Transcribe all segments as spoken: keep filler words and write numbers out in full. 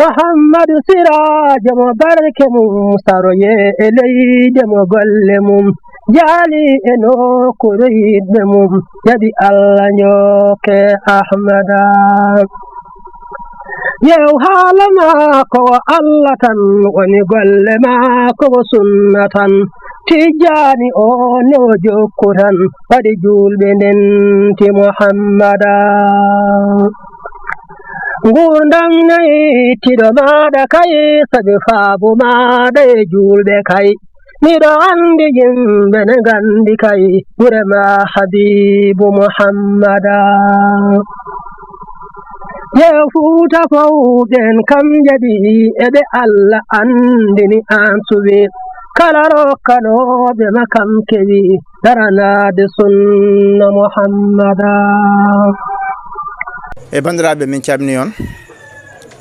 Muhammadu Siraajo mo barke mum saroye e leyde mo golle mum jaali e nokkuure yiɗɓe mum jaɓi Allah njokke Ahmada. Yew haala maako wo Allah tan woni golle maako wo sunna tan. Tijjaani o ne o jokku tan waɗi juulɓe ndenti Muhammada. Nguurndam nayi tiɗo maaɗa kay sabi faabu maaɗa e juulɓe kay. Miɗo anndi yimɓe ne nganndi kay gure ma Habiibu Muhammada. Yew Fuuta fow ɓen kam jaɓi eɓe Allah anndini an suɓi kala rokkanooɓe ma kam kewi daranaade sunna Muhammada. E banndiraaɓe, min calmini on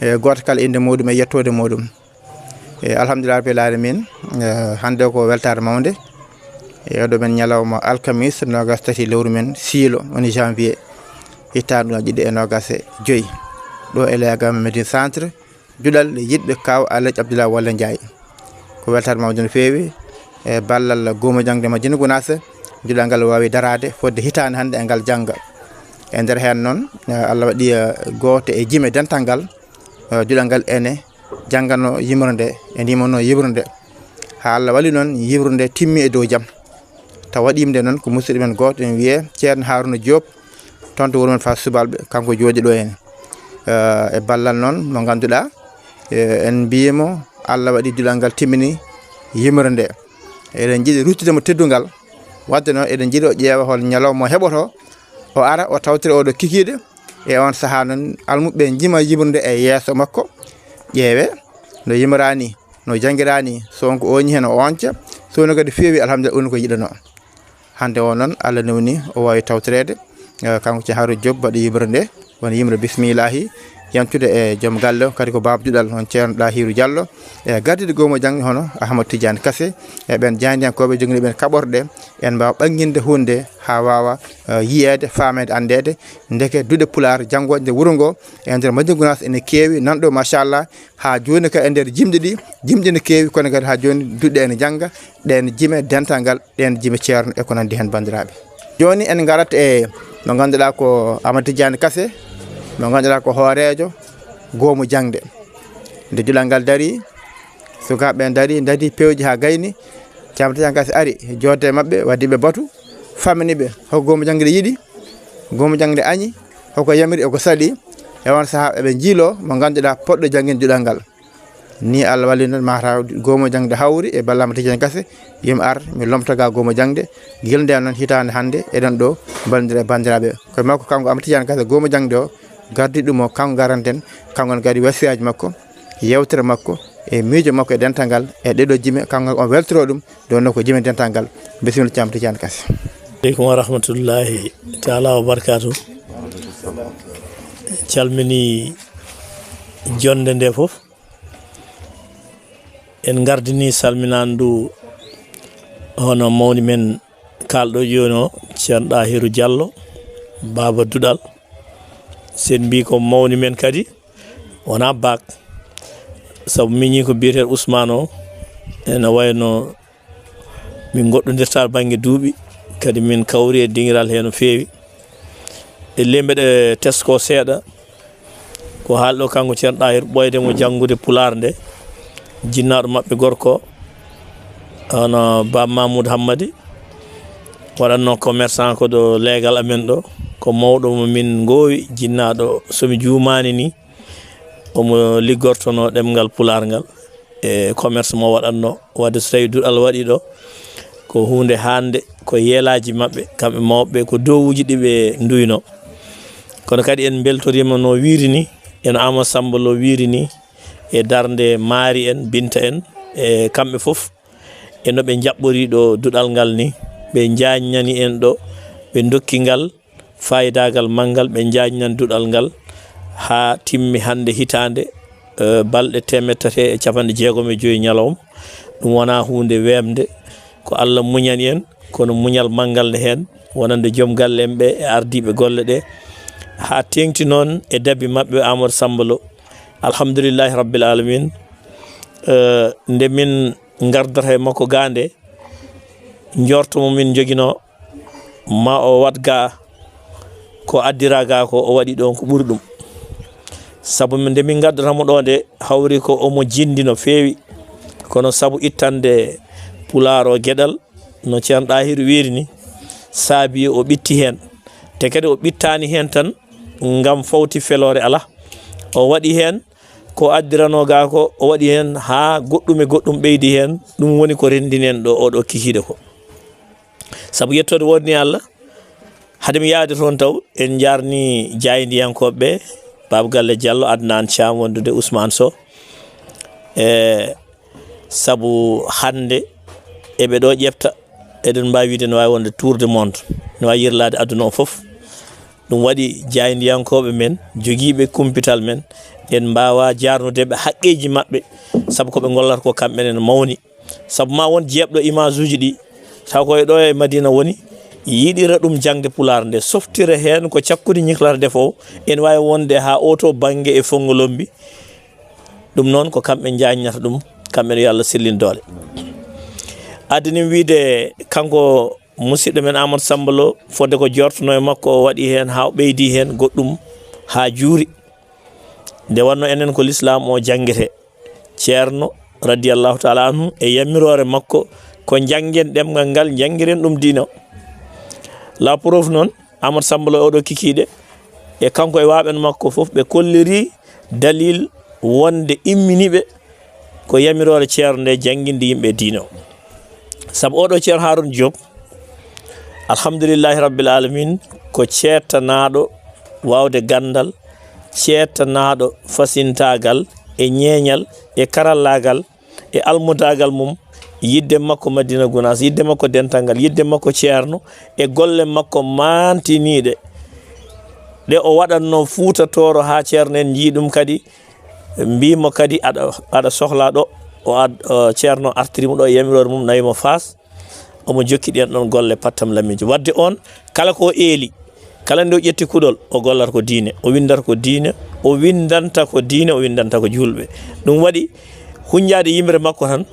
e gooto kala innde muuɗum e yettoode muuɗum. E alhamdulillahi rabbil alamin. E hannde ko weltaare mawnde e oɗo men ñalawma alkamis nogas tati lewru men siilo woni janvier hitaande ɗiɗi e nogas e joyi ɗo e leegama Médine Centre. Juɗal yiɗɓe kaw Alhaji Abdoulaye Walla Ndiaye. Ko weltaare mawde no feewi e ballal goomo jaŋde Madina Gunaas. Juɗal ngal waawi daraade fodde hitaande hannde e ngal jannga. E nder heen noon, e Allah waɗi e gooto e jime dental ngal, e juɗal ngal ene janngano yimre nde, e ndimano yimre nde. Haa Allah wali noon yimre nde timmi e dow jam. Tawa waɗiimde noon ko musidɗo men gooto ene wiyee Ceerno Haaruna Joob, toon to wuro men Faas Subalɓe, kanko jooɗi ɗo heen. E ballal noon mo ngannduɗaa, e, en mbiyiimo Allah waɗi juɗal ngal timmini yimre nde. Eɗen njiɗi ruttude mo teddungal, waɗde noon eɗen njiɗi o ƴeewa hol ñalawma o heɓoto, o ara o tawtira oɗo kikiiɗe. E oon sahaa noon almuɓɓe njima yimre nde e yeeso makko, ƴeewe no yimrani, no janngirani, so won ko ooñi heen o ooñca, so woni kadi feewi alhamdulillah, ɗum ko yiɗanoo. Hannde o noon Allah newni o waawi tawtoreede, e, kanko Ceerno Haaruna Joob baɗɗo yimre nde, woni yimre bismillaahi, yantude e joom galle o, kadi ko baaba duɗal, on Ceerno Ɗahiiru Jallo, e gardiiɗo goomo jaŋde hono Ahmad Tidiane Kase, e ɓeen jaayndiyankooɓe joginii ɓeen kaɓorɗe, en mbaawa ɓannginde huunde haa waawa, e, yiyeede, faameede, anndeede, ndeke duɗe Pulaar janngooje nder wuro ngo, e nder Madina Gunaas ene keewi, nan ɗo machallah, haa jooni kadi e nder jimɗi ɗi, jimɗi ne keewi, kono kadi haa jooni duɗe ene njannga, ɗeen jime dental ngal, ɗeen jime ceerno e ko nanndi heen banndiraaɓe. Jooni en ngarat e mo ngannduɗaa ko Amadou Tidiane Kase, mo ngannduɗaa ko hooreejo goomu jaŋde. Nde juɗal ngal darii, sukaaɓe ɓe ndarii, ndarii pewji haa gayni, Ceerno Amadou Tidiane Kase ari, jooɗde e maɓɓe, waɗi ɓe batu, faamini ɓe hoko goomu jaŋde yiɗi, goomu jaŋde añi, hoko yamiri e ko saɗi. E oon sahaa eɓe njiiloo mo ngannduɗaa potɗo jannginde juɗal ngal. Ni Allah walli noon, mataw goomo jaŋde hawri e ballal Amadou Tidiane Kase, yo mi ar, mi lomta ga goomo jaŋde. Gila ndeen noon, hitaande hannde, eɗen ɗo mballondira e banndiraaɓe. Ko e makko, kanko Amadou Tidiane Kase, goomo jaŋde o, gardi ɗum o, kanko garanten, kanko ne kadi wasiyaaji makko, yewtere makko, e miijo makko e dental ngal, e ɗeɗo jime, kanko o weltoro ɗum, ɗo noon ko jime dental ngal. Bisimilla, Ceerno Amadou Tidiane Kase. Aleykum wa rahmatullahi taala wa barakaatu. Calmini jonnde nde fof. En ngardini salminaandu hono mawni men kaalɗo jooni o, Ceerno Ɗahiru Jallo, Baaba Duɗal. Sen mbi ko mawni men kadi, wonaa baak. Sabu miñi ko biyeteeɗo Usmaan o, ene wayno min ngoɗɗondirta bannge duuɓi, kadi min kawri e dingiral he no feewi. E le mbeɗe tesko seeɗa, ko haalɗo kanko Ceerno Ɗahir ɓooyde mo janngude Pulaar nde, jinnaaɗo maɓɓe gorko, hono Baaba Mahmuud Hammadi, waɗatno commerçant ko ɗo leegal amen ɗo, ko mawɗo mo min ngoowi, jinnaaɗo, so mi juumaani ni, omo liggortono ɗemngal Pulaar ngal. E commerce mo waɗatno, wadde so tawi duɗal waɗi ɗo, ko huunde hannde, ko yeelaaji maɓɓe, kamɓe mawɓe, ko dowuuji ɗi ɓe nduyno. Kono kadi en mbeltoriima no wiiri ni, e no Amadou Samba Lo wiiri ni, e darnde Maari en, Binta en, e kamɓe fof, e no ɓe njaɓɓori ɗo duɗal ngal ni, ɓe njaajnani en ɗo, ɓe ndokki ngal faayidaagal manngal, ɓe njaajnan duɗal ngal haa timmi hannde hitaande, eh, balɗe teemedde tati e capanɗe jeegom e joyi ñalawma. Ɗum wonaa huunde weeɓnde, ko Allah muñani en, kono muñal manngal ne heen, wonande joom galle en ɓe e ardiiɓe golle ɗe, haa teeŋti noon e dabi maɓɓe Amadou Samba Lo. Alhamdulillahi Rabbil Alamin. Eh, nde min ngardata e makko gaa nde, njorto mo min njogino, ma o waɗ gaa ko addira gaa ko, o waɗi ɗon ko ɓuri ɗum. Sabu nde min ngaddata mo ɗo nde, hawri ko omo jindi no feewi, kono sabu ittande Pulaar o geɗal, no Ceerno Ɗahiru wiiri ni, saabi o ɓitti heen. Te kadi o ɓittaani heen tan ngam fawti feloore alaa. O waɗi heen ko addiranoo gaa ko, o waɗi heen haa goɗɗum e goɗɗum ɓeydi heen. Ɗum woni ko renndini en ɗo, oɗo kikiiɗe ko. Sabu yettoode woodni Allah, hade mi yahde toon taw, en njaarni jaayndiyankooɓe ɓe, Baaba Galle Jallo, Adnaan Caam wondude Usmaan Soh. E sabu hannde eɓe ɗo ƴefta, eɗen mbaawi wiide no waawi wonde tour du monde, no waawi yirlaade aduna o fof. Ɗum waɗi jaayndiyankooɓe men, jogiiɓe kumpital men, en mbaawaa jaarnude ɓe haqqeeji maɓɓe, sabu ko ɓe ngollata ko kamɓe ne no mawni. Sabu ma won jeeɓɗo image uji ɗi, taw ko e ɗo e Madina woni, yiɗira ɗum jaŋde Pulaar nde, softira heen ko cakkudi ñiklata defoowo, ene waawi wonde haa oo to bannge e Fonngo Lommbi. Ɗum noon ko kamɓe njaajnata ɗum, kamɓe ne yo Allah sellin doole. Addi nim wiide kanko musidɗo men Amadou Samba Lo, fodde ko jortono e makko, o waɗi heen haa o ɓeydi heen goɗɗum haa juuri. Nde wonno enen ko lislaam o janngete, Ceerno radiyallahu taala anhu e yamiroore makko ko njanngen ɗemngal ngal, njanngiren ɗum diina. La preuve noon, Amadou Samba Lo oɗo kikiiɗe, e kanko e waaɓe makko fof, ɓe kolliri dalil wonde immini ɓe ko yamiroore Ceerno nde, jannginde yimɓe diina o. Sabu oɗo Ceerno Harouna Diop, alhamdulillahi rabbil alamin, ko ceettanaaɗo waawde ganndal, ceettanaaɗo fasintaagal e ñeeñal e karallaagal e almudaagal mum, yidde makko Madina Gunaas, yidde makko dental ngal, yidde makko Ceerno e golle makko maantiniiɗe ɗe o waɗatno Fuuta Tooro haa Ceerno en njii ɗum kadi, mbii mo kadi aɗa, aɗa sohlaa ɗo, o ad-, o Ceerno artiri mo ɗo e yamiroore mum, nawi mo Faas, omo jokki ɗeen ɗoon golle pattam lamiijo. Waɗde oon, kala ko o eeli, kala nde o ƴetti kuɗol, o gollata ko diine, o winndata ko diine, o winndanta ko diine, o winndanta ko juulɓe. Ɗum waɗi hunnjaade yimre makko tan,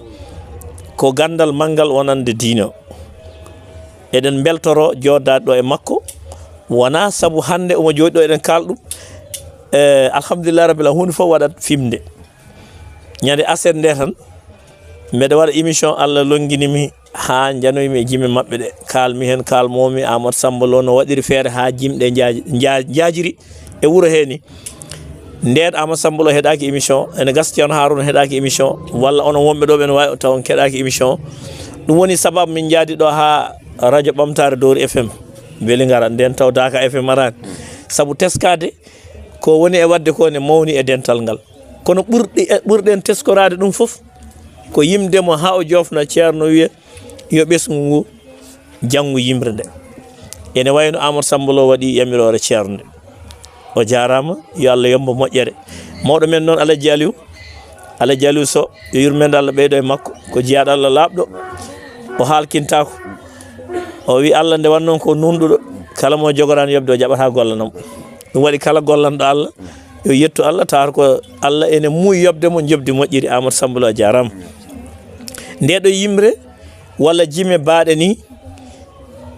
ko ganndal manngal wonande diine o. Eɗen mbeltoro jooɗdaade ɗo e makko, wonaa sabu hannde omo jooɗi ɗo eɗen kaal ɗum. E, alhamdulillah rabbil alamin, huunde fof waɗat fimde. Ñande aset nde tan, mbeɗa waɗa émission, Allah lonngini mi haa njanoymi e jime maɓɓe ɗe. Kaalmi heen, kaalmoomi Amadou Samba Lo no waɗiri feere haa jimɗe nja-, nja-, njaajiri e wuro hee ni. Ndeen Amadou Samba Lo heɗaaki émission, ene gasa Ceerno Harouna heɗaaki émission, walla onon wonɓe ɗo ɓe no waawi taw on keɗaaki émission. Ɗum woni sababu min njaadi ɗo haa radio Ɓamtaare Dowri F M. Mbeli ngara ndeen taw Daaka F M araani. Sabu teskaade ko woni e waɗde ko ne mawni e dental ngal. Kono ɓurɗi, ɓurɗen teskoraade ɗum fof ko yimde mo haa o joofna Ceerno wiya yo ɓesngu ngu janngu yimre nde. Ene wayno Amadou Samba Lo waɗi yamiroore Ceerno nde. O jaaraama, yo Allah yoɓ mo moƴƴere. Mawɗo men noon Alhaji Aliou, Alhaji Aliou Sow, yo yurmeende Allah ɓeydo e makko, ko jiyaaɗo Allah laaɓɗo, o haalkintaako. O wi Allah nde wannoo ko nuunɗuɗo, kala mo jogoraani yoɓde o jaɓataa gollanam. Ɗum waɗi kala gollanɗo Allah, yo yettu Allah, taar ko Allah ene muuyi yoɓde mo njoɓdi moƴƴiri. Amadou Samba Lo a jaaraama. Nde ɗo yimre walla jime baaɗe ni,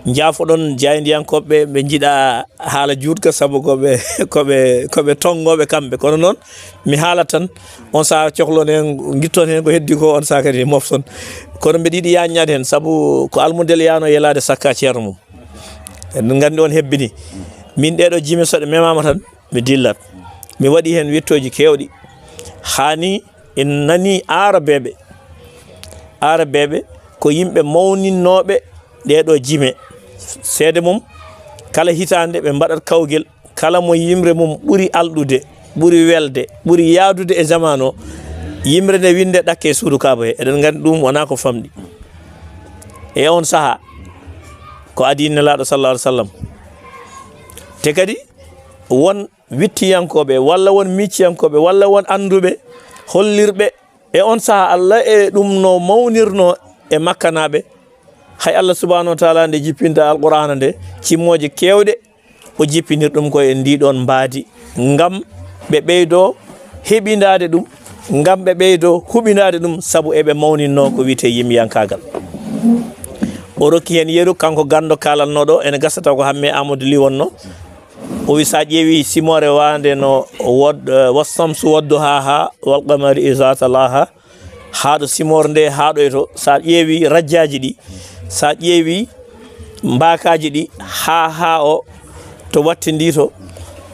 njaafoɗon jaayndiyankooɓe ɓe njiɗa haala juutka, sabu ko ɓe, ko ɓe, ko ɓe tonngooɓe kamɓe. Kono noon, mi haala tan, on saha cohlon heen, ngitton heen ko heddi ko, on saha kadi mofton. Kono mbeɗa yiɗi yaññaade heen, sabu ko almudel yaano yelaade sakka ceerno mum. Eɗen nganndi on hebbini. Min ɗeɗo jime so ɗe memaama tan, mi dillat. Mi waɗi heen wittooji keewɗi. Haa ni en nani Aarabeeɓe. Aarabeeɓe ko yimɓe mawninnooɓe ɗeɗo jime. Seede mum, kala hitaande ɓe mbaɗat kawgel, kala mo yimre mum ɓuri alɗude, ɓuri welde, ɓuri yaadude e zaman o, yimre nde winnde ɗakke e suudu Kaaba he. Eɗen nganndi ɗum wonaa ko famɗi. E on saha, ko adii Nelaaɗo sallallahu alaihi wasallam. Te kadi won wittiyankooɓe, walla won micciyankooɓe, walla won annduɓe, hollirɓe e on saha Allah e ɗum no mawnirno e Makkanaaɓe. Hay Allah subhanahu wa taala nde jippinta Alqur'aana nde, cimmooje keewɗe o jippinir ɗum ko e ndii ɗoon mbaadi, ngam ɓe ɓeydoo heɓindaade ɗum, ngam ɓe ɓeydo huɓindaade ɗum, sabu eɓe mawninno ko wiyetee yimiyankaagal. O rokki heen yeru, kanko ganndo kaalanno ɗo, ene gasa taw ko Hamme Amadou Ly wonno. O wi, so a ƴeewi simoore waande no wod-, eh, wassamsu wadduhaaha wal qamari iza talaaha, haa ɗo simoore nde haaɗoyto, so a ƴeewi rajjaaji ɗi, so a ƴeewi mbaakaaji ɗi, haa, haa o to wattindi to,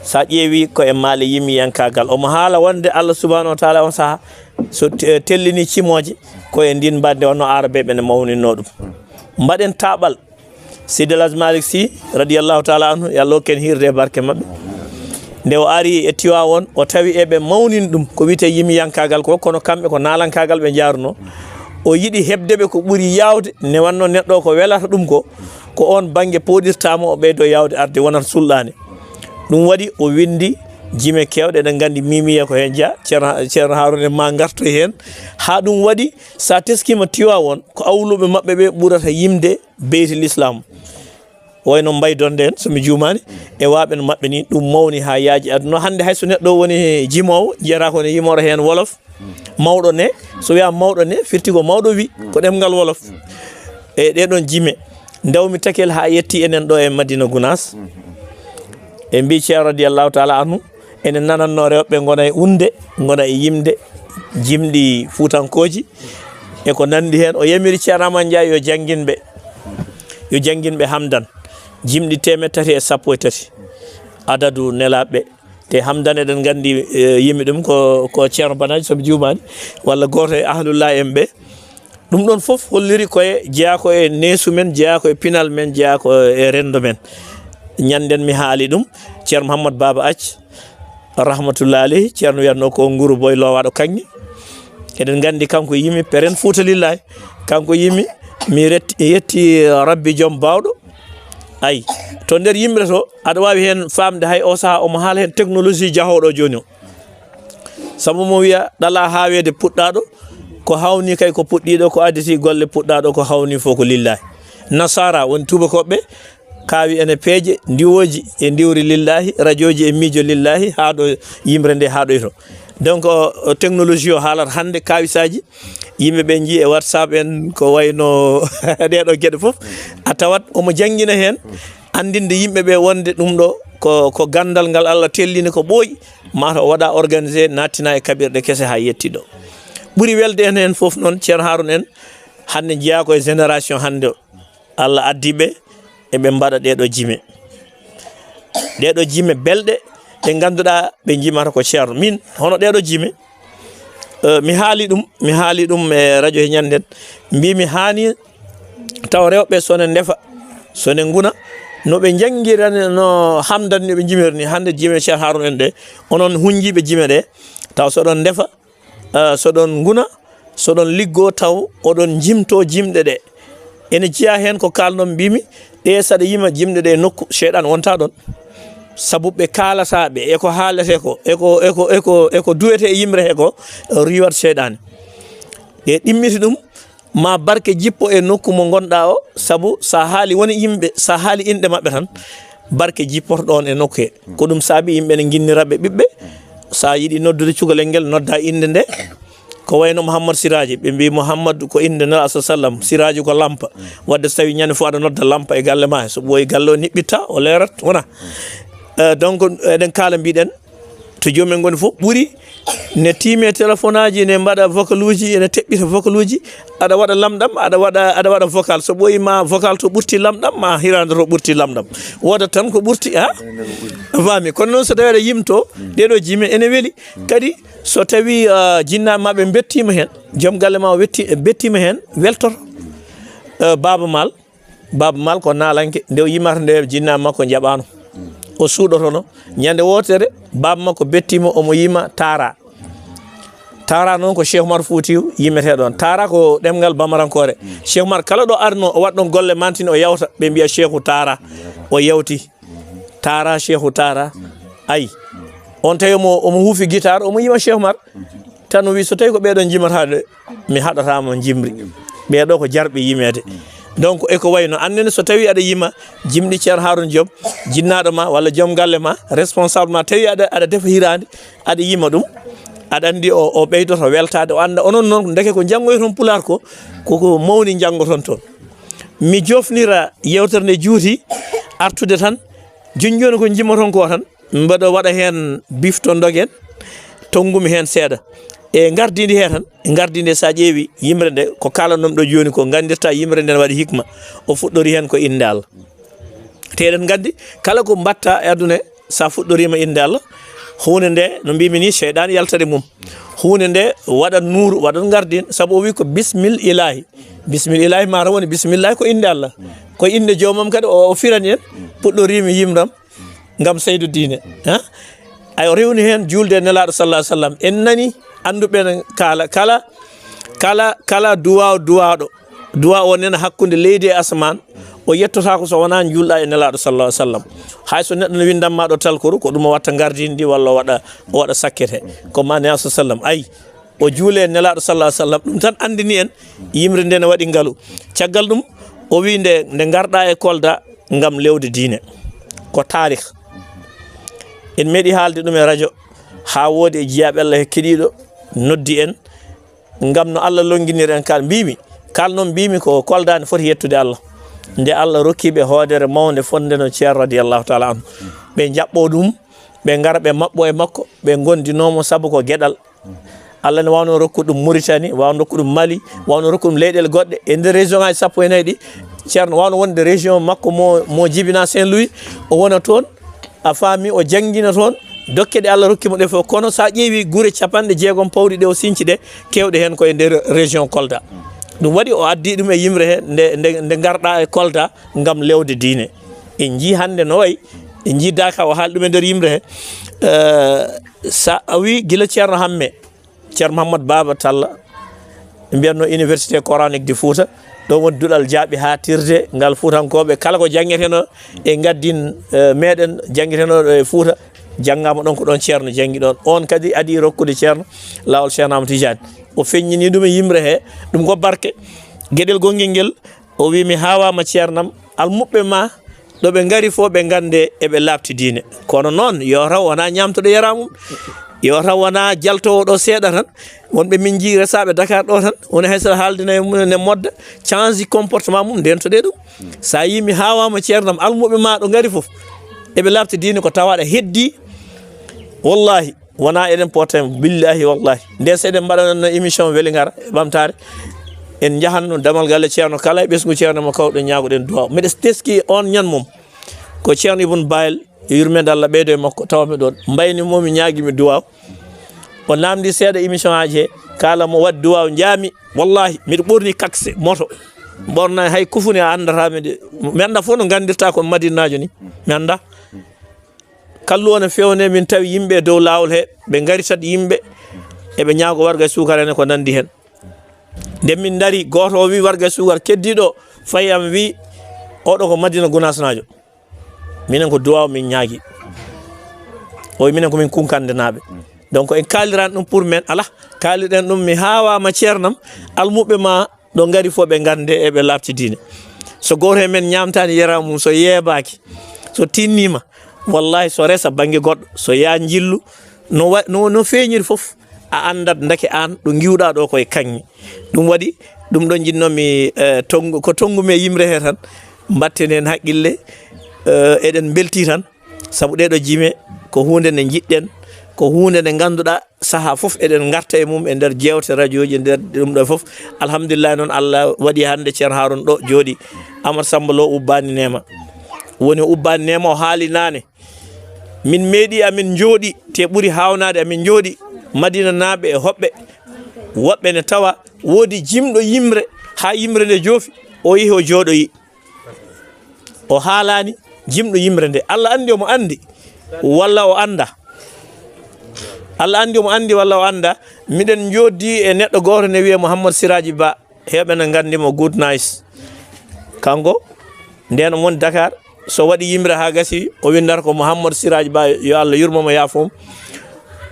so a ƴeewi ko e maale yimiyankaagal. Omo haala wonde Allah subhanahu wa taala on saha so te-, tellini cimooje, ko e ndin mbadde wonno Aarabeeɓe ne mawninno ɗum. Mbaɗen taaɓal. Seydi El Hadji Malick Sy, radiyallahu taala anhu, yo Allah hokku en hiirde e barke maɓɓe. Nde o ari e Tiwaawoon, o tawi eɓe mawnin ɗum, ko wiyetee yimiyankaagal ko, kono kamɓe ko naalankaagal ɓe njaarunoo. O yiɗi heɓde ɓe ko ɓuri yaawde, ne wanno neɗɗo ko welata ɗum ko, ko oon bannge pooɗirtaa mo, o ɓeydo yaawde arde, wonata sulɗaane. Ɗum waɗi o winndi jime keewɗe, eɗen nganndi Mimiya ko heen jeyaa, Ceerno, Ceerno Haaruna en ma ngartoy heen. Haa ɗum waɗi, so a teskiima Tiwaawoon, ko awluɓe maɓɓe ɓe ɓurata yimde Beytul Islam. Wayno Mbay Donde en, so mi juumaani, e waaɓe no maɓɓe ni, ɗum mawni haa yaaji aduna. Hannde hay so neɗɗo woni jimoowo, jiyata ko ne yimora heen wolof, mawɗo ne, so wiyaa mawɗo ne, firti ko mawɗo wi, ko ɗemngal wolof. E ɗee ɗoon jime, ndawmi takel haa yetti enen ɗo e Madina Gunaas. E mbii Ceerno radiyallahu taala anhu, ene nanannoo rewɓe ngona e unde, ngona e yimde, jimɗi fuutankooji, e ko nanndi heen. O yamiri Ceerno Aman Njaay yo janngin ɓe, yo janngin ɓe Hamdan, jimɗi teemeɗɗe tati e sappo e tati, adadu nelaaɓe. Te Hamdan eɗen nganndi, eh, yimi ɗum ko, ko Ceerno Banaaji, so mi juumaani, walla gooto e ahlullahi en ɓe. Ɗum ɗoon fof holliri ko e, jeyaa ko e neesu men, jeyaa ko e pinal men, jeyaa ko e renndo men. Ñannden mi haali ɗum, Ceerno Mouhammad Baba Acc, rahmatullahi alayhi, Ceerno wiyatnoo ko Nguru Boy Lowaaɗo Kaŋŋe. Eɗen nganndi kanko yimi Peren Fuuta Lillahi. Kanko yimi, mi retti, yetti Rabbi Joom Baawɗo. Ay, to nder yimre to, aɗa waawi heen faamde hay o sahaa omo haala heen technologie jahooɗo jooni o. Sabu mo wiya ɗalaa haaweede puɗɗaaɗo, ko hawni kay ko puɗɗiiɗo, ko additi golle puɗɗaaɗo, ko hawni fof ko lillaahi. Nasaara woni tuubakooɓe, kaawi ene peeje, ndiwooji e ndiwri lillaahi, rajooji e miijo lillaahi, haa ɗo yimre nde haaɗoyto. Donc, o, o technologie o haalata hannde kaawisaaji, yimɓe ɓe njii e WhatsApp en, ko wayno ɗee ɗoo geɗe fof, a tawat omo janngina heen, anndinde yimɓe ɓe wonde ɗum ɗo ko, ko ganndal ngal Allah tellini ko ɓooyi, mataw o waɗa organisé, nattina e kaɓirɗe kese haa yetti ɗo. Ɓuri welde en heen fof noon, Ceerno Haaruna en, hannde njeyaa ko e génération hannde o. Allah addi ɓe, eɓe mbaɗa ɗee ɗoo jime. Ɗee ɗoo jime belɗe, ɗe ngannduɗaa ɓe njimata ko Ceerno. Min, hono ɗee ɗoo jime, eh, mi haali ɗum, mi haali ɗum e radio he ñannden. Mbii mi haani taw rewɓe so ne ndefa, so ne nguna, no ɓe njanngirani no Hamdan ni ɓe njimiri ni. Hannde jime Ceerno Haaruna en ɗe, onon hunjiiɓe jime ɗe, taw so ɗon ndefa, eh, so ɗon nguna, so ɗon liggoo taw oɗon njimtoo jimɗe ɗe. Ene jeyaa heen ko kaalnomi, mbiimi, ɗe saɗa yima jimɗe ɗe nokku, seyɗan wonta ɗon. Sabu ɓe kaalata ɓe, e ko haaletee ko, e ko, e ko, e ko, e ko duwetee e yimre he ko, riiwat seyɗaane. Ɗe ɗimmiti ɗum, ma barke jippo e nokku mo ngonɗaa o, sabu so a haali woni yimɓe, so a haali inɗe maɓɓe tan, barke jippoto ɗoon e nokku he. Ko ɗum saabi yimɓe ne nginnira ɓe ɓiɓɓe. So a yiɗi noddude cukalel ngel, nodda innde nde. Ko wayno Mouhammad Siraaji, ɓe mbii Mouhammad ko innde Nelaaɗo sa sallam, Siraaji ko lampa. Wadde so tawi ñande fof aɗa nodda lampa e galle ma he, so ɓooyi galle o niɓɓitta, o leerat, wona. Eh, donc, eɗen kaala mbiɗen, to joomum en ngoni fof ɓuri ne tiime téléphone aji, ne mbaɗa vocal uji, ene teɓɓita vocal uji, aɗa waɗa lamɗam, aɗa waɗa, aɗa waɗa vocal. So ɓooyi ma vocal to ɓurti lamɗam, ma hiraande to ɓurti lamɗam. Woodat tan ko ɓurti, ha? A faami? Kono noon so tawi aɗa yimto, ɗee ɗoo jime ene weli. Kadi so tawi, ah, jinnaaɓe ma ɓe mbettiima heen, joom galle ma o wetti-, bettiima heen, weltoto. Eh, Baaba Maal, Baaba Maal ko naalanke, nde o yimata nde jinnaaɓe makko njaɓaano. O suuɗotono. Ñande wootere, baaba makko bettiima omo yima Taara. Taara noon ko Cheikh Oumar Foutiyou yimetee ɗoon. Taara ko ɗemngal bamarankoore. Cheikh Oumar kala ɗo arno, o waɗa ɗoon golle mantini, o yawta, ɓe mbiya Cheikhu Taara. O yawti. Taara, Cheikhu Taara. Ay. On tawi omo, omo huufi guitare, omo yima Cheikh Oumar. Tan o wi, so tawi ko ɓeeɗo jimata de, mi haɗata mo jimri. Ɓeeɗo ko jarɓe yimeede. Donc, e ko wayno, annene so tawi aɗa yima jimɗi Ceerno Harouna Diop, jinnaaɗo ma walla joom galle ma, responsable ma, tawi aɗa, aɗa defa hiraande, aɗa yima ɗum, Aɗa anndi o, o ɓeydoto weltaade, o annda onon noon ndeke ko njanngoyton Pulaar ko, koko mawni njanngoton toon. Mi joofnira yeewtere nde juuti artude tan, jooni jooni ko njimmoton ko tan, mbeɗo waɗa heen bifto ndogen, tonngumi heen seeɗa. E ngardiindi hee tan, ngardiindi so a ƴeewi yimre nde, ko kaalannomi ɗo jooni ko, nganndirta yimre nde ne waɗi hikma, o fuɗɗori heen ko innde Allah. Te eɗen nganndi, kala ko mbaɗta e aduna he, so a fuɗɗoriima innde Allah, huunde nde, no mbiymi ni, seyɗaan yaltat e mum. Huunde nde waɗat nuuru, waɗat ngardiin, sabu o wi ko bismil ilaahi. Bismil ilaahi mata woni bismillaahi ko innde Allah. Ko innde joomam kadi o, o firani en, puɗɗoriimi yimram ngam seydu diine. Ha? Ay, o rewni heen juulde e Nelaaɗo sallallaahu alayhi wa sallam. En nani annduɓe ne kaala, kala, kala, kala duwaaw duwaaɗo, duwaaw o nena hakkunde leydi e asamaan, o yettotaako so wonaa njuulɗa e Nelaaɗo sallallaahu alayhi wa sallam. Hay so neɗɗo ne windan ma ɗo talkoru, ko ɗum o watta ngardiindi ndi walla o waɗa, o waɗa sakkete. Ko ma Nelaaɗo sallam, ay, o juule e Nelaaɗo sallallaahu alayhi wa sallam, ɗum tan anndini en yimre nde ne waɗi ngalu. Caggal ɗum, o wi nde, nde ngarɗa e Kolda ngam lewde diine. Ko taarih. En meeɗi haalde ɗum e rajo, haa woodi e jiyaaɓe Allah he keɗiiɗo noddi en, ngam no Allah lonnginiri en kal. Mbimi, kal noon mbimi ko Kolda ne foti yettude Allah. Nde Allah rokki ɓe hoodere mawnde fotnde no Ceerno radiyallahu taala anhu. Ɓe njaɓɓo ɗum, ɓe ngara ɓe maɓɓo e makko, ɓe ngondinoomo sabu ko geɗal. Allah ne wawno rokkude ɗum Mauritanie, wawno rokkude ɗum Mali, wawno rokkude ɗum leyɗeele goɗɗe. E nder région ngaji sappo e nayi ɗi, Ceerno wawno wonde région makko mo, mo jibina Saint-Louis, o wona toon, a faami, o janngina toon, dokke ɗe Allah rokki mo ɗe fof. Kono so a ƴeewi gure capanɗe jeegom pawɗi ɗe o sinci ɗe, keewɗe heen ko e nder région Kolda. Ɗum waɗi o addi ɗum e yimre he, nde, nde, nde ngarɗa e Kolda ngam lewde diine. En njii hannde no wayi, en njii Daka o haali ɗum e nder yimre he. Eh, sa a wi gila Ceerno Hamme, Ceerno Mouhammad Baba Talla, ɓe mbiyatno Université Coranique de Fouta, ɗo woni duɗal jaaɓi haatirde ngal Fuutankooɓe, kala ko janngeteno e ngaddin, eh, meɗen janngetenoɗo e Fouta, janngama ɗon ko ɗon Ceerno janngi ɗon. On kadi adi rokkude Ceerno laawol Ceerno Amadou Tidiane. O feññini ɗum e yimre he, ɗum ko barke. Geɗel gongel ngel, o wi mi hawama ceernam, almuɓɓe ma ɗo ɓe ngari fof ɓe ngande eɓe laaɓti diine. Kono noon, yo taw wona ñaamtuɗo yara mum, yo taw wona jaltowo ɗo seeɗa tan, wonɓe min njii resaaɓe Dakar ɗo tan, woni hay so haalde nayi mum ne modda, change comportement mum, ndentoɗe ɗum. Sa yii mi hawama ceernam, almuɓe ma ɗo ngari fof eɓe laaɓti diine, ko tawa aɗa heddi, wallahi, wona eɗen poota, billahi wallahi. Nde so eɗen mbaɗanno émission Weli Ngara e ɓamtaare, en njahanno damal galle ceerno kala e ɓesngu ceerno mo kawɗen ñaagoɗen duwaw. Miɗa teski on ñan mum ko Ceerno Ibn Bayel, yurmeende Allah ɓeydo e makko, tawa mi ɗon. Mbayni mo mi ñaagi mi duwaw. O namdi seeɗa émission aji he, kala mo waɗi duwaw njaami, wallahi, miɗo ɓorni kakse, moto. Ɓorna hay kufuni a anndata mi de. Mi annda fof no nganndirta kon Madinaajo ni. Mi annda. Kallu o ne fewne, min tawi yimɓe e dow laawol he, ɓe ngari tan yimɓe, eɓe ñaago warga e suukar en e ko nanndi heen. Nde min ndari, gooto o wi warga e suukar, keddiiɗo fayi am wi, oɗo ko Madina Gunaasnaajo. Minen ko duwaaw min ñaagi. O wi minen ko min Kunkandenaaɓe. Donc en kaaliran ɗum pour men, alah, kaaliɗen ɗum, mi haawaama ceernam, almuɓɓe ma ɗo ngari fof ɓe ngande eɓe laaɓti diine. So gooto e men ñaamtaani yara mum, so yeebaaki, so tinniima, wallahi so resa bannge goɗɗo, so yaa njillu, no wa-, no, no feeñiri fof, a anndat ndeke aan ɗo ngiwɗaa ɗo koye kaŋŋe. Ɗum waɗi, ɗum ɗo njinnoomi, eh, tonngu, ko tonngumi e yimre he tan, mbatten heen haqqille, eh, eɗen mbeltii tan, sabu ɗee ɗo jime ko huunde nde njiɗɗen, ko huunde nde ngannduɗaa sahaa fof eɗen ngarta e mum e nder jeewte, rajooji, e nder ɗum ɗo fof. Alhamdulillahi noon, Allah waɗi hannde Ceerno Haaruna ɗo jooɗi. Amar Samba Lo ubbaani neema. Woni o ubbaani neema, o haali naane. Min meeɗi amin njooɗi, te ɓuri haawnaade amin njooɗi, Madinanaaɓe e hoɓɓe. Woɓɓe ne tawa woodi jimɗo yimre, haa yimre nde joofi, o yehi o jooɗoyi. O haalaani jimɗo yimre nde. Allah anndi omo anndi, walla o annda. Allah anndi omo anndi, walla o annda. Miɗen njooɗdi e neɗɗo gooto ne wiyee Mouhammad Siraji Ba. Heewɓe ne nganndi mo, Good Nice. Kanko, ndeen omo woni Dakar, so waɗi yimre haa gasi, o winndata ko Mouhammad Siraji Ba, yo Allah yurmo mo, yaafo mo.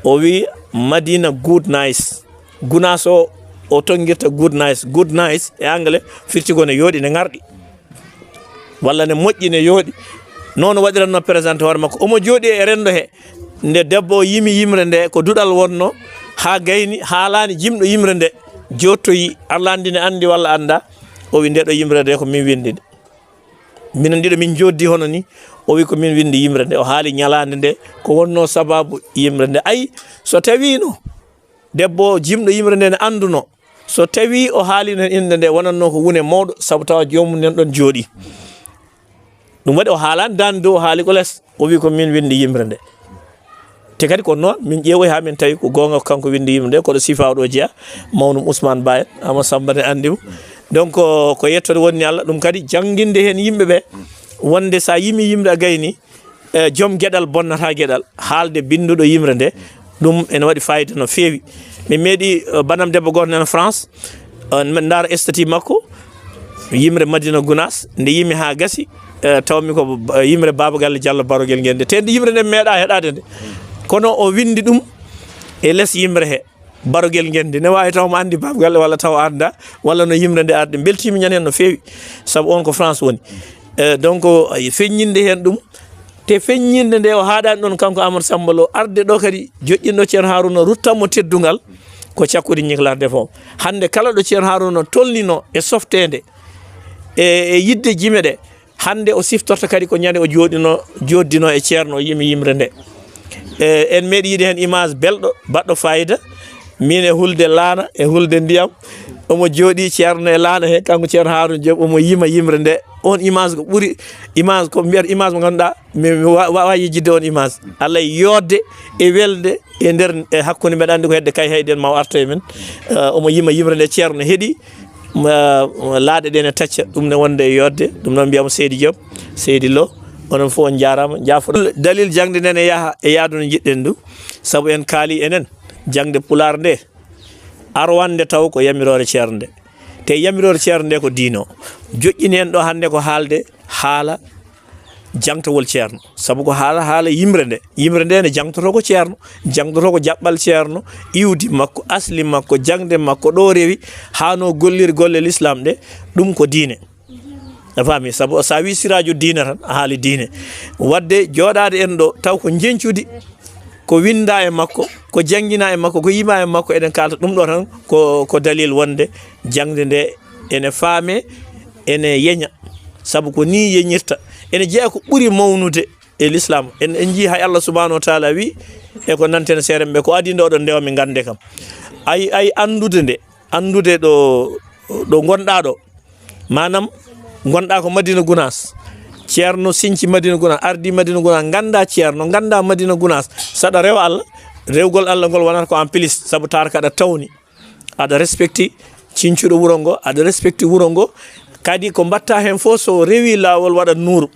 O wi Madina Good Nice. Gunaas o, o tonngirta Good Nice. Good Nice e anglais firti ko ne yooɗi, ne ŋarɗi. Walla ne moƴƴi, ne yooɗi. Noon o waɗiranno présenté hoore makko. Omo jooɗi e renndo he. Nde debbo o yimi yimre nde, ko duɗal wonno, haa gayni, haalaani jimɗo yimre nde, jooɗtoyi, Alla anndi ne anndi walla annda, o wi, "Nde ɗo yimre nde ko min winndi nde. Minen ɗiɗo min njooɗdi hono ni." O wi, "Ko min winndi yimre nde." O haali ñalaande nde, ko wonnoo sabaabu yimre nde. Ay, so tawiino debbo o jimɗo yimre nde ne annduno, so tawi o haalino heen innde nde, wonatno ko wune mawɗo, sabu tawa joomum nen ɗon jooɗi. Ɗum waɗi o haalaani daande dow, o haali ko les. O wi, "Ko min winndi yimre nde." Te kadi ko noon, min ƴeewoyi haa min tawi ko goonga ko kanko winndi yimre nde, koɗo sifa o ɗo jeya, mawnum Ousmane Ba en, Amadou Samba ne anndi mo. Donc, ko, ko yettude wonni Alla, ɗum kadi jannginde heen yimɓe ɓe, wonde so a yimi yimre a gayni, e, joom geɗal bonnata geɗal, haalde binnduɗo yimre nde, ɗum ene waɗi fayida no feewi. Mi meeɗi, e, banam debbo gooto nana France, e, min ndaara statut makko, yimre Madina Gunaas, nde yimi haa gasi, e, tawmi ko ba-, yimre Baaba Galle Jallo Barogel Ngenndi. Te nde yimre nde meeɗa heɗaade nde. Kono o winndi ɗum e les yimre he. Barogel Ngenndi. Ne waawi taw mo anndi Baaba Galle walla taw annda, walla no yimre nde arde. Mbeltiimi ñande heen no feewi, sabu on ko France woni. E, donc, ay, feññinde heen ɗum, te feññinde nde o haaɗaani ɗoon kanko Amadou Samba Lo, arde ɗo kadi joƴƴinɗo Ceerno Haaruna, ruttanmo teddungal, ko cakkude ñiklare defo. Hannde kala ɗo Ceerno Haaruna tolnino e softeende, e, e yiɗde jime ɗe, hannde o siftorta kadi ko ñande o jooɗino, jooɗdino e Ceerno, o yimi yimre nde. E, en meeɗi yiide heen image belɗo, baɗɗo fayida, min e hulde laana, e hulde ndiyam, omo jooɗi Ceerno e laana he, kanko Ceerno Haaruna Joop, omo yima yimre nde. On image ko ɓuri, image ko mbiyata image mo ngannduɗaa, mi, mi wa-, waawaa yejjitde on image. Alla e yooɗde e welde e nder, e hakkunde, mbeɗa anndi ko hedde kay hayde en ma o arta e men. Eh, omo yima yimre nde, Ceerno heɗi, ma, laaɗe ɗe ne tacca, ɗum ne wonde e yooɗde, ɗum noon mbiyamo Seydi Joop, Seydi Lo, onon fof on njaaraama, njaafo. Dalil jaŋde nde ne yaha e yaadu no njiɗɗen ndu, sabu en kaali enen, jaŋde Pulaar nde, arwande taw ko yamiroore Ceerno nde. Te yamiroore Ceerno nde ko diine o. Joƴƴini en ɗo hannde ko haalde haala jaŋtowol Ceerno. Sabu ko haala, haala yimre nde. Yimre nde ne jaŋtoto ko Ceerno. Jaŋtoto ko jaɓɓal Ceerno, iwdi makko, asli makko, jaŋde makko, ɗo rewi, haa no golliri golle Lislaam ɗe. Ɗum ko diine. A faami? Sabu so a wi siraajo diine tan, a haali diine. Wadde jooɗaade en ɗo, taw ko njeñcudi, ko winnda e makko, ko janngina e makko, ko yima e makko, eɗen kaalta ɗum ɗo tan, ko, ko dalil wonde jaŋde nde ene faame, ene yeña. Sabu ko ni yeñirta. Ene jeya ko ɓuri mawnude e Lislaam. En, en njii hay Allah subhanahu wa taala wi, e ko nanten seeɗa ɓe, ko adii nde oɗon ndewa mi ngannde kam. Ay, ay anndude nde, anndude ɗo, ɗo ngonɗaa ɗo. Maanaam, ngonɗaa ko Madina Gunaas. Ceerno sinci Madina Gunaas, ardi Madina Gunaas, ngannda Ceerno, ngannda Madina Gunaas. Saɗa rewa Allah, rewgol Allah ngol wonata ko en plus, sabu tawata kaɗa tawni. Aɗa respecti cincuɗo wuro ngo, aɗa respecti wuro ngo. Kadi ko mbatta heen fof so rewi laawol waɗa nuuru.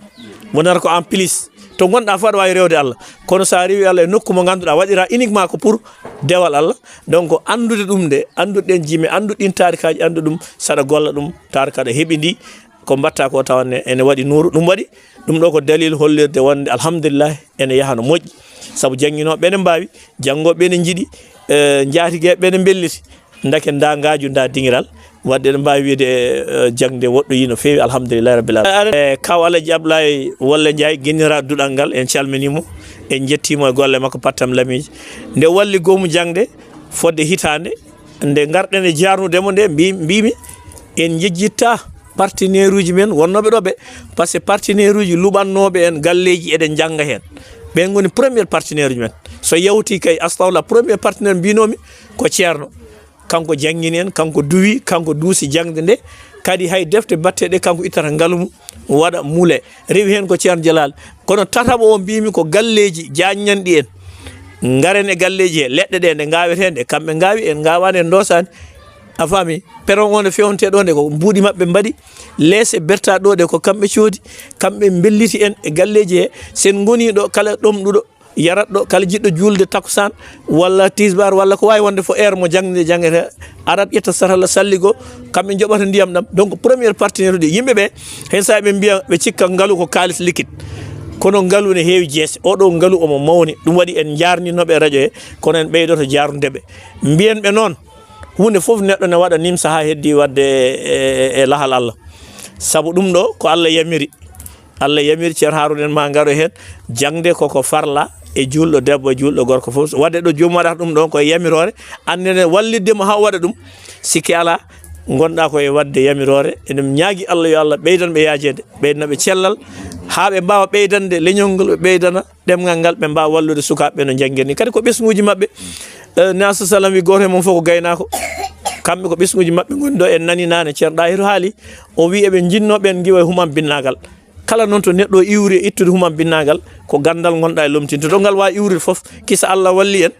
Wonata ko en plus. To ngonɗaa fof aɗa waawi rewde Allah. Kono so a rewi Allah e nokku mo ngannduɗaa waɗira uniquement ko pour dewal Allah. Donc anndude ɗum nde, anndude ɗen jime, anndude ɗin taarikaaji, anndu ɗum saɗa golla ɗum, tawata kaɗa heɓi ndi. Ko mbatta ko tawa ne, ene waɗi nuuru. Ɗum waɗi, ɗum ɗo ko dalil hollirde wonde alhamdulillah ene yaha no moƴƴi. Sabu jannginooɓe ene mbaawi, janngooɓe ene njiɗi, eh, njaatigeeɓe ene mbelliti. Ndake nda ngaaju, nda dingiral. Wadde eɗen mbaawi wiide, eh, jaŋde woɗɗoyi no feewi, alhamdulillahi rabbil alamin. Eh, kaw Alaji Ablaye Wolle Njaay, ginnira duɗal ngal, en calminii mo, en njettii mo e golle makko, pattam lamiiji. Nde walli goomu jaŋde fodde hitaande, nde ngarɗen e jaarnude mo nde, mbi-, mbimi en njejjitta partenaire uji men wonnooɓe ɗo ɓe, par ce que partenaire uji luɓannooɓe en galleeji eɗen njannga heen. Ɓen ngoni premier partenaire uji men. So yawti kay, astafurlah, premier partenaire mbinoomi ko Ceerno. Kanko janngini en, kanko duwi, kanko duusi jaŋde nde. Kadi hay defte batteɗe kanko ittata ngalu mum, waɗa mule. Rewi heen ko Ceerno Jalaal. Kono tataɓo o mbimi ko galleeji jaaññanɗi en. Ngaren e galleeji he, leɗɗe ɗe nde ngaawetee nde, kamɓe ngaawi, en ngaawaani, en ndoosaani. A faami? Peron o nde fewnte ɗo nde ko mbuuɗi maɓɓe mbaɗi. Leese berta ɗo ɗe ko kamɓe coodi, kamɓe mbelliti en e galleeji he. Sen ngoni ɗo, kala ɗomɗuɗo yarat ɗo, kala jiɗɗo juulde takkusaan walla tisbaar walla ko waawi wonde fof, heure mo jaŋde jaŋete, arat ƴetta satalla salligo, kamɓe njoɓata ndiyam ɗam. Donc première partenaire uji yimɓe ɓe, heen saaha ɓe mbiya ɓe cikka ngalu ko kaalis liquide. Kono ngalu ne heewi jeese. Oɗo ngalu omo mawni. Ɗum waɗi en njaarninoɓe e radio he, kono en ɓeydoto jaarnude ɓe. Mbiyen ɓe noon, huunde fof neɗɗo ne waɗa nimsa haa heddi waɗde e, e, e lahal Allah. Sabu ɗum ɗo ko Allah yamiri. Allah yamiri Ceerno Haaruna en ma ngaro heen. Jaŋde koko farla e juulɗo debbo e juulɗo gorko fof. Waɗde ɗo joomum waɗata ɗum ɗon ko e yamiroore, anndene wallitde mo haa o waɗa ɗum, sikke alaa, ngonɗaa ko e waɗde yamiroore. Eɗen ñaagi Allah yo Allah ɓeydan ɓe yaajeede, ɓeydana ɓe cellal, haa ɓe mbaawa ɓeydande leñol ngol, ɓe ɓeydana ɗemngal ngal, ɓe mbaawa wallude sukaaɓe ɓe no njanngir ni. Kadi ko ɓesnguuji maɓɓe. Eh, Neesu Sallam wi gooto e mum fof ko gaynaako. Kamɓe ko ɓesnguuji maɓɓe ngoni ɗo. En nani naane Ceerno Ɗaahiru haali, o wi eɓe njinnoo ɓeen ngiwa e humam binnaagal. Kala noon to neɗɗo iwri e ittude humam binnaagal, ko ganndal ngonɗaa e lomtinde. To ngal waawi iwrude fof, kisa Allah walli en,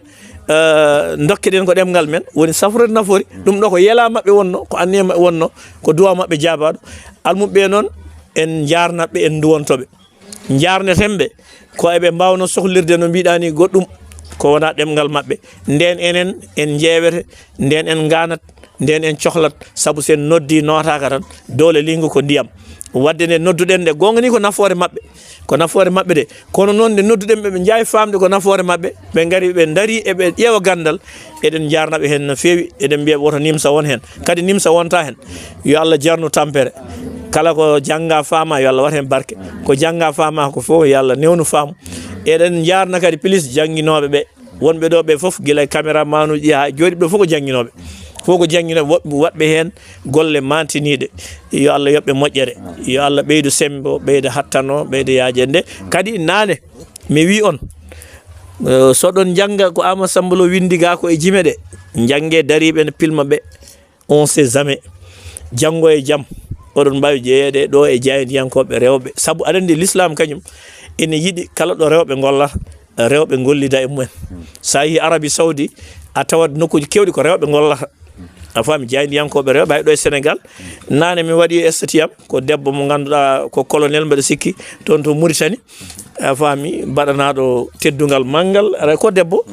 eh, ndokke ɗen ko ɗemngal men, woni safrode nafoore. Ɗum ɗo ko yelaa maɓɓe wonno, ko anniya maɓɓe wonno, ko duwaa maɓɓe jaabaaɗo. Almuɓɓe noon, en njaarnat ɓe, en nduwonto ɓe. Njaarneten ɓe, ko eɓe mbaawno sohlirde no mbiɗaa ni goɗɗum, ko wonaa ɗemngal maɓɓe. Ndeen enen, en njeewete, ndeen en ngaanat, ndeen en cohlat, sabu so en noddii nootaaka tan, doole liingu ko ndiyam. Waɗde nde nodduɗen nde, goonga ni ko nafoore maɓɓe, ko nafoore maɓɓe de. Kono noon nde nodduɗen ɓe, ɓe njaawi faamde ko nafoore maɓɓe, ɓe ngari, ɓe ndarii, eɓe ƴeewa ganndal, eɗen njaarna ɓe heen no feewi, eɗen mbiya ɓe woto nimsa won heen. Kadi nimsa wonta heen. Yo Allah jarnu tampere. Kala ko jannga faama, yo Allah wat heen barke. Ko jannga faama ko fof, yo Allah newnu faamu. Eɗen njaarna kadi pilis jannginooɓe ɓe. Wonɓe ɗo ɓe fof, gila e caméraman uji ɗi haa jooɗiiɓe ɗo fof ko jannginooɓe. Fof ko jannginooɓe, woɗɓe, waɗɓe heen golle maantiniiɗe. Yo Allah yoɓ ɓe moƴƴere. Yo Allah ɓeydu semmbe, ɓeyda hattano, ɓeyda yaajeede. Kadi naane, mi wii on, eh, so ɗon njannga ko Amadou Samba Lo winndi gaa ko e jime ɗe, njanngee dariiɓe ne pilma ɓe. On sait jamais. Janngo e jam, oɗon mbaawi jeyeede ɗo e jaayndiyankooɓe rewɓe. Sabu aɗa anndi, Lislaam kañum ene yiɗi kala ɗo rewɓe ngollata, rewɓe ngollida e mumen. So a yehii Arabie Saoudi, a tawat nokkuuji keewɗi ko rewɓe ngollata. A faami, jaayndiyankooɓe rewɓe, hay ɗo e Sénégal, naane mi waɗi e statut am, ko debbo mo ngannduɗaa ko colonel, mbeɗa sikki, toon to Mauritanie. A faami, mbaɗanaaɗo teddungal manngal, aray ko debbo.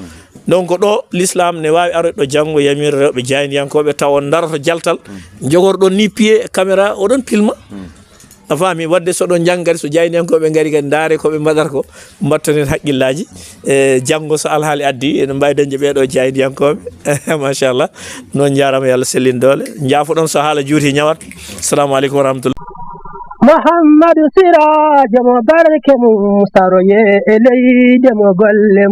Donc ɗo, Lislaam ne waawi aroyde ɗo janngo, yamiira rewɓe jaayndiyankooɓe, tawa on ndaroto jaltal, njogorɗon ni piye caméra, oɗon pilma. A faami, waɗde so ɗon njannga kadi, so jaayndiyankooɓe ngari kadi, ndaare ko ɓe mbaɗata ko, mbattonen hakkillaaji. E janngo so alhaali addi, eɗen mbaawi dañde ɓee ɗo jaayndiyankooɓe. Machallah. Noon njaaraama, yo Allah sellin doole. Njaafoɗon so haala juuti ñawat. Assalamu aleykum wa rahmatullah. Muhammadu Siraajo mo barke mum saroye e leydi mo golle mum.